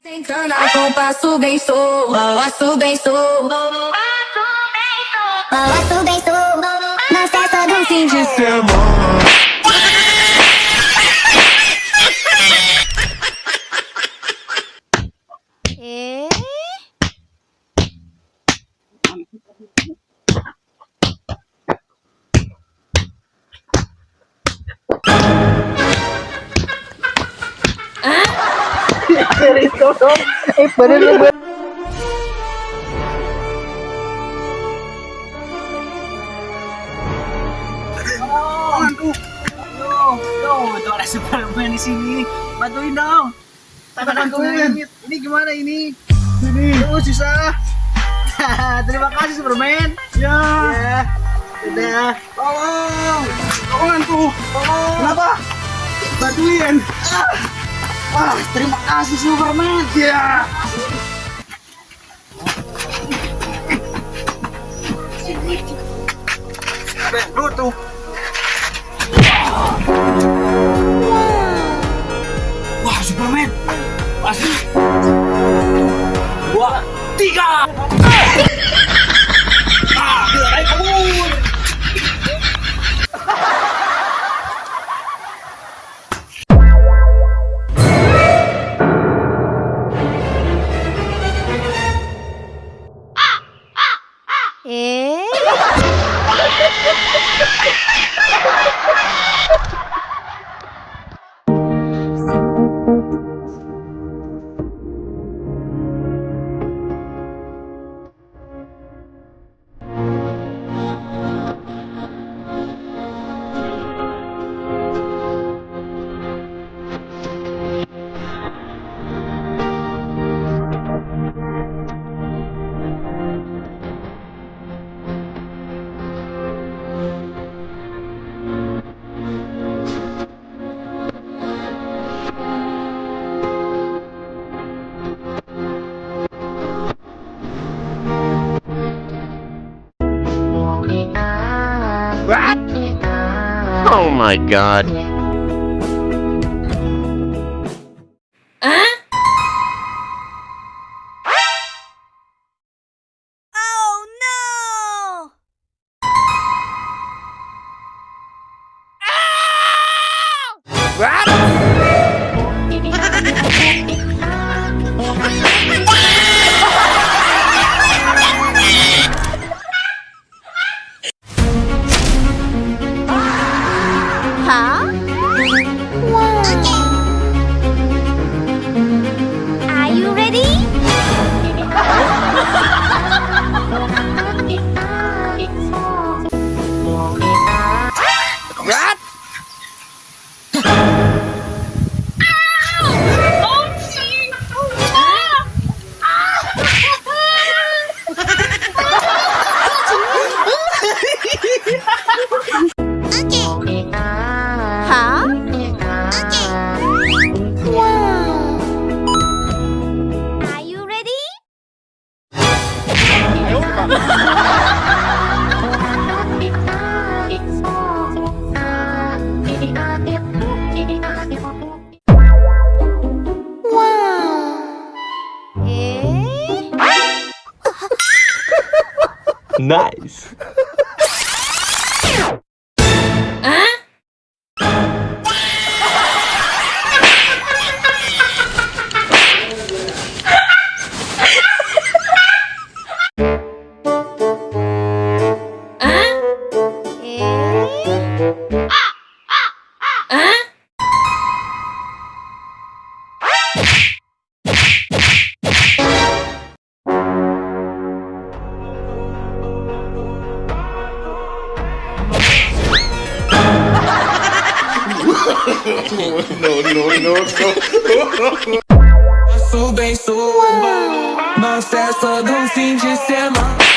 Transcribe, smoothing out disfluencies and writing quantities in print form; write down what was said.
Sentando com passo bem sou, passo bem sou, passo bem sou, na festa do fim de semana. Aduh, itu ada Superman di sini. Bantuin dong. Tangan aku ini. Ini gimana ini? Ini. Oh, susah. Terima kasih Superman. Ya. Ya. Udah. Tolong. Tolongan tuh. Tolong. Kenapa? Bantuin. Wah, terima kasih Superman. Ya. Lu tuh. Wah, Superman. Pasti. 2, 3. Ah, ayo kabur. Oh my god. Oh no! Huh? Okay. Are you ready? What? Okay. Huh? Okay. Wow. Are you ready? Wow. Eh? Nice. Eh? No, no, no, no. Passo bem suba na festa do fim de semana.